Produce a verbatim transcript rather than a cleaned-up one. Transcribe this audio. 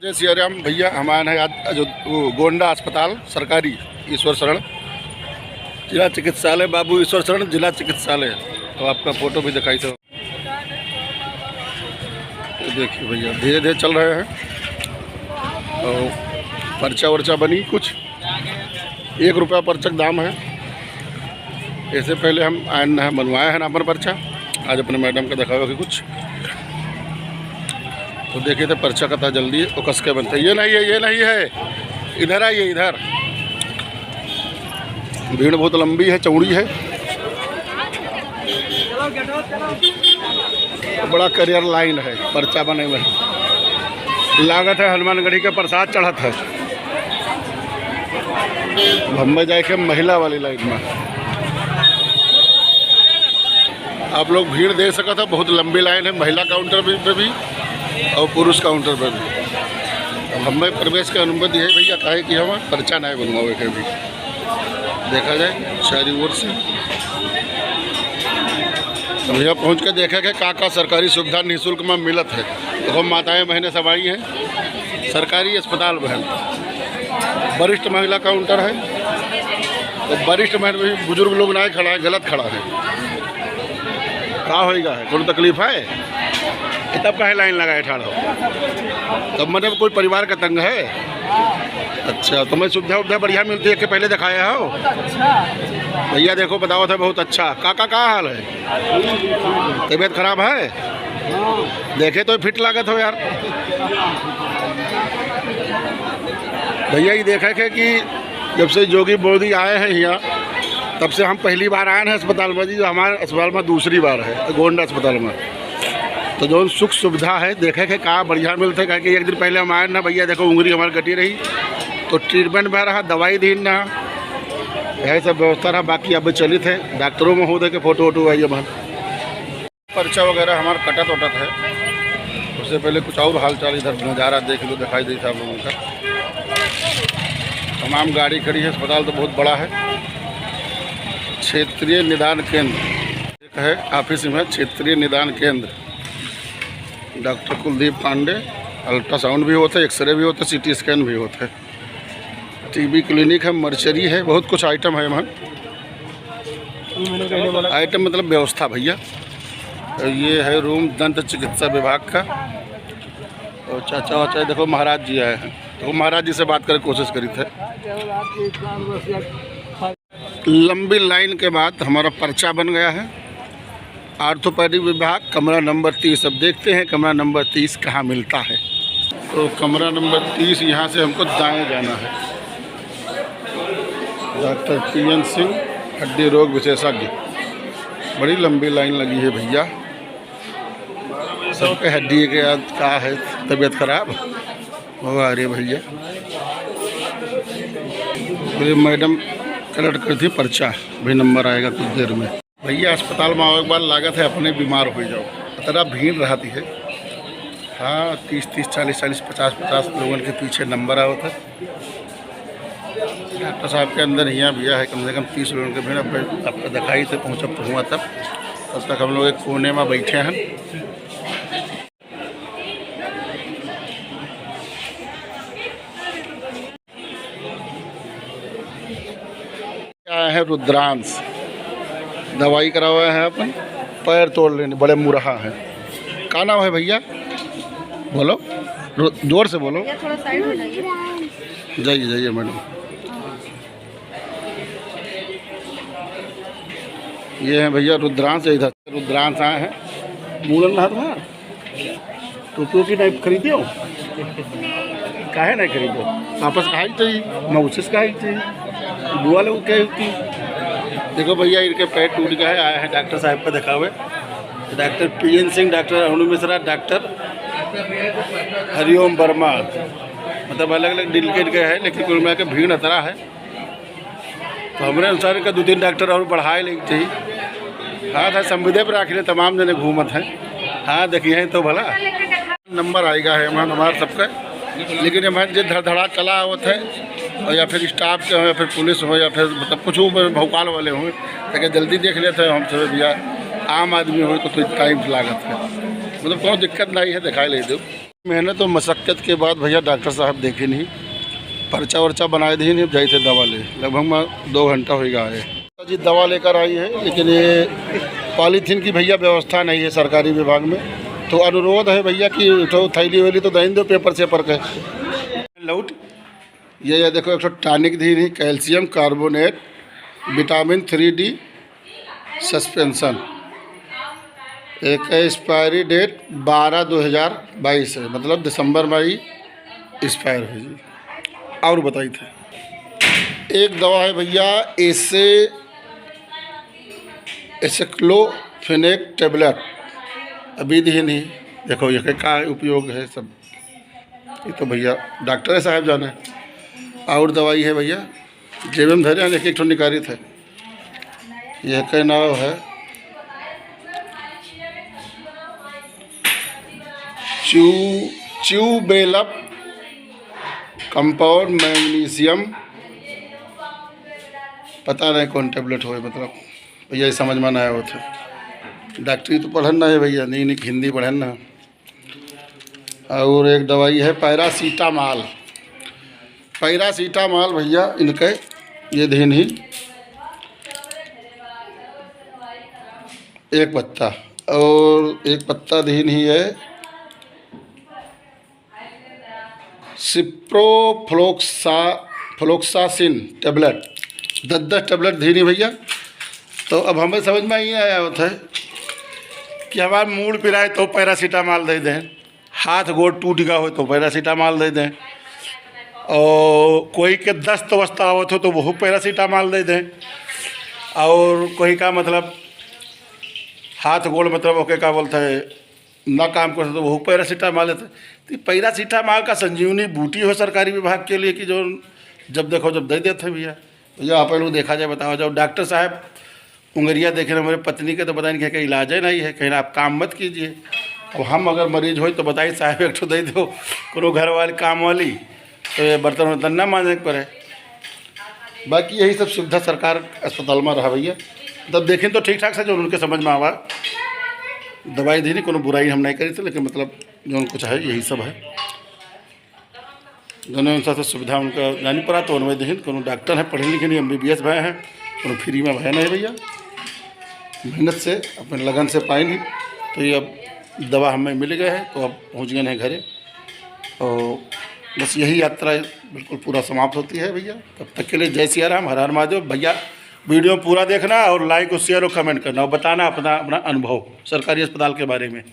जय सिया राम भैया, हम आए हैं आज जो वो गोंडा अस्पताल सरकारी ईश्वर शरण जिला चिकित्सालय, बाबू ईश्वर शरण जिला चिकित्सालय। तो आपका फोटो भी दिखाई था। ये देखिए भैया, धीरे धीरे चल रहे हैं और पर्चा वर्चा बनी कुछ। एक रुपया पर्चा का दाम है। इससे पहले हम आए न बनवाए हैं ना अपन पर्चा। आज अपने मैडम का दिखावे कि कुछ तो देखिए तो पर्चा कता जल्दी ओकस के बनता है। ये नहीं है, ये नहीं है, इधर आइए, इधर। भीड़ बहुत लंबी है, चौड़ी है। बड़ा करियर लाइन है, पर्चा बने में लागत है हनुमानगढ़ी के प्रसाद चढ़त है। अब हमें जाए के महिला वाली लाइन में। आप लोग भीड़ देख सकत है, बहुत लंबी लाइन है महिला काउंटर भी, पे भी और पुरुष काउंटर पे भी। अब हमें प्रवेश के अनुमति है भैया, काहे कि हम पर्चा नहीं बनवावे के भी। देखा जाए चारों ओर से। अब यहाँ पहुँच के देखे के का का सरकारी सुविधा निःशुल्क में मिलत है। देखो माताएं बहनें सब आई हैं। सरकारी अस्पताल में है, वरिष्ठ महिला काउंटर है। तो वरिष्ठ महिला भी, बुजुर्ग लोग ना खड़ा है, गलत खड़ा है। का होइगा है, कोनो तकलीफ है? तब काहे लाइन लगाए ठाड़ हो? तब मतलब कोई परिवार का तंग है? अच्छा, तो मैं सुविधा उविधा बढ़िया मिलती है कि पहले दिखाया हो? भैया देखो, बताओ था, बहुत अच्छा। का का का हाल है? तबीयत खराब है? देखे तो फिट लागत हो यार। भैया, ये देखे के कि जब से योगी मोदी आए हैं यहाँ, तब से हम पहली बार आए हैं अस्पताल में जी। हमारे अस्पताल में दूसरी बार है, गोंडा अस्पताल में। तो जौन सुख सुविधा है, देखे के का बढ़िया मिलते, काहे कि एक दिन पहले हम आए ना भैया, देखो उंगली हमारी कटी रही, तो ट्रीटमेंट में रहा, दवाई दी ना, यही सब व्यवस्था रहा। बाकी अब चलित है, डॉक्टरों में हो दे के फोटो वोटो आई हमारे। पर्चा वगैरह हमारा कटत वटत है। उससे पहले कुछ और हाल चाल इधर नज़ारा देख लो, दिखाई देता आप लोगों का। तमाम गाड़ी खड़ी है, अस्पताल तो बहुत बड़ा है। क्षेत्रीय निदान केंद्र एक है, ऑफिस में क्षेत्रीय निदान केंद्र, डॉक्टर कुलदीप पांडे। अल्ट्रासाउंड भी होता है, एक्सरे भी होता है, सीटी स्कैन भी होता है। टीबी क्लिनिक है, मर्चरी है, बहुत कुछ आइटम है वहाँ। आइटम मतलब व्यवस्था भैया। और ये है रूम दंत चिकित्सा विभाग का। और चाचा वाचा देखो, महाराज जी आए हैं, तो महाराज जी से बात करे कोशिश करी थे। लंबी लाइन के बाद हमारा पर्चा बन गया है। ऑर्थोपेडिक विभाग, कमरा नंबर तीस। अब देखते हैं कमरा नंबर तीस कहाँ मिलता है। तो कमरा नंबर तीस, यहाँ से हमको दाएं जाना है। डॉक्टर पी एन सिंह, हड्डी रोग विशेषज्ञ। बड़ी लंबी लाइन लगी है भैया, सबके हड्डी के याद का है, तबीयत खराब। वो आ रही है भैया। अरे मैडम कलेक्ट कर दी पर्चा, भी नंबर आएगा कुछ देर में। भैया, अस्पताल में आवे के बाद लागत है अपने बीमार हो जाओ, इतना भीड़ रहती है। हाँ, तीस तीस, चालीस चालीस, पचास पचास लोगन के पीछे नंबर आवत है। डॉक्टर साहब के अंदर हियाँ भैया है कम से कम तीस लोगन के भीड़। अब आपका दिखाई थे पहुँचब तो हुआ तब, तब तक हम लोग एक कोने में बैठे हैं। आए हैं रुद्रांश, दवाई करावे हैं अपन, पैर तोड़ लेने, बड़े मुरहा है। का नाम है भैया? बोलो, रु-, जोर से बोलो। भैया, थोड़ा साइड हो जाइए। जाइए, जाइए मैडम। ये हैं भैया रुद्रांश, इधर रुद्रांश आए हैं। मूड़न रहा था, टोपी वोपी नहीं खरीदे हो? काहे नहीं खरीदे? वापस काहे चाहिए? मौसी से काहे चाहिए? बुआ लोग क्या होती? देखो भैया, इनके पैर टूट गया है, आए हैं डॉक्टर साहब को दिखावे। डॉक्टर पी एन सिंह, डॉक्टर अरुण मिश्रा, डॉक्टर हरिओम वर्मा, मतलब अलग अलग डेलीगेट गए हैं, लेकिन कुल मिला के भीड़ अतरा है। तो हमरे अनुसार इनका दो तीन डॉक्टर और बढ़ाए लेके चाहिए। हाँ, था संविदे पर आखिर तमाम जने घूमत हैं। हाँ, देखिए तो भला नंबर आएगा है हमार, हमार सबका, लेकिन हमारे जे धड़धड़ा चला आवत है और या फिर स्टाफ के हो या फिर पुलिस हो या फिर मतलब कुछ भी भौकाल वाले हों, ताकि जल्दी देख लेते हैं हम सब भैया। आम आदमी हो तो थोड़ी टाइम लागत है, मतलब कोनो दिक्कत नहीं है, दिखाई ले दो। मेहनत और मशक्कत के बाद भैया डॉक्टर साहब देखे नहीं, पर्चा वर्चा बनाए दे नहीं, अब जाई थे दवा ले। लगभग मैं दो घंटा हो गया है जी, दवा लेकर आई है, लेकिन ये पॉलीथीन की भैया व्यवस्था नहीं है सरकारी विभाग में। तो अनुरोध है भैया कि उठो, थैली वैली तो दही दो पेपर सेपर के। लौट ये, ये देखो, एक ठो टॉनिक दी रही, कैल्शियम कार्बोनेट, विटामिन थ्री डी सस्पेंशन। एक एक्सपायरी डेट बारह दो हज़ार बाईस है, मतलब दिसंबर में ही एक्सपायर हो जी। और बताई थे, एक दवा है भैया, एसे, एसेक्लोफेनेक टेबलेट। अभी दी नहीं, देखो ये का उपयोग है सब। ये तो भैया डॉक्टर साहब जाने। और दवाई है भैया, जेब में धरे हैं, एक एक ठो निकालित है। यह का नाम है चू, च्यूबेलप कंपाउंड मैग्नीशियम, पता नहीं कौन टेबलेट होए, मतलब भैया ये समझ में ना आवत है। डॉक्टरी तो पढ़न ना है भैया, नहीं नहीं, हिंदी पढ़न ना। और एक दवाई है पैरासीटामॉल। पैरासीटामॉल भैया इनके ये देन ही एक पत्ता, और एक पत्ता देन ही है सिप्रोफ्लोक्सा, फ्लोक्सासिन टेबलेट, दस दस टेबलेट देन ही भैया। तो अब हमें समझ में ये आया होता है कि हमार मूड़ पिराए तो पैरासीटामॉल दे दें, हाथ गोड़ टूट गया हो तो पैरासीटामॉल दे दें, और कोई के दस्त वस्त आवत हो तो वहू पैरासीटामॉल दे दें, और कोई का मतलब हाथ गोड़ मतलब ओके का बोलता है ना काम करता तो वहू पैरासीटामॉल देते। तो पैरासीटामॉल का संजीवनी बूटी हो सरकारी विभाग के लिए कि जो जब देखो जब दे देते हैं भैया। भैया आप लोग देखा जाए, बताओ जाओ, डॉक्टर साहब उंगरिया देखे ना मेरे पत्नी के तो बताइन कि इलाज ही नहीं है, कहीं आप काम मत कीजिए। अब हम अगर मरीज होई तो बताई साहब एक ठो दे दो कोनो घर वाली काम वाली, तो ये बर्तन वर्तन ना मांजे के पड़े। बाकी यही सब सुविधा सरकार अस्पताल में रहा भैया, तब देखें तो ठीक ठाक से जो उनके समझ में आवा दवाई देनी, कोनो बुराई हम नहीं करी थे, लेकिन मतलब जो कुछ है यही सब है। जौने अनुसार से सुविधा उनका जानी पड़ा तो उनमें देखिन कोनो डॉक्टर है पढ़े लिखे नहीं, एम बी बी एस भए हैं, कोनो फ्री में भए नहीं भैया, मेहनत से अपने लगन से पाइन ही। तो ये अब दवा हमें मिल गए है तो अब पहुँच गए हैं घरे। और बस यही यात्रा बिल्कुल पूरा समाप्त होती है भैया। तब तक के लिए जय सिया राम, हर हर महादेव। भैया वीडियो पूरा देखना और लाइक और शेयर और कमेंट करना और बताना अपना अपना अनुभव सरकारी अस्पताल के बारे में।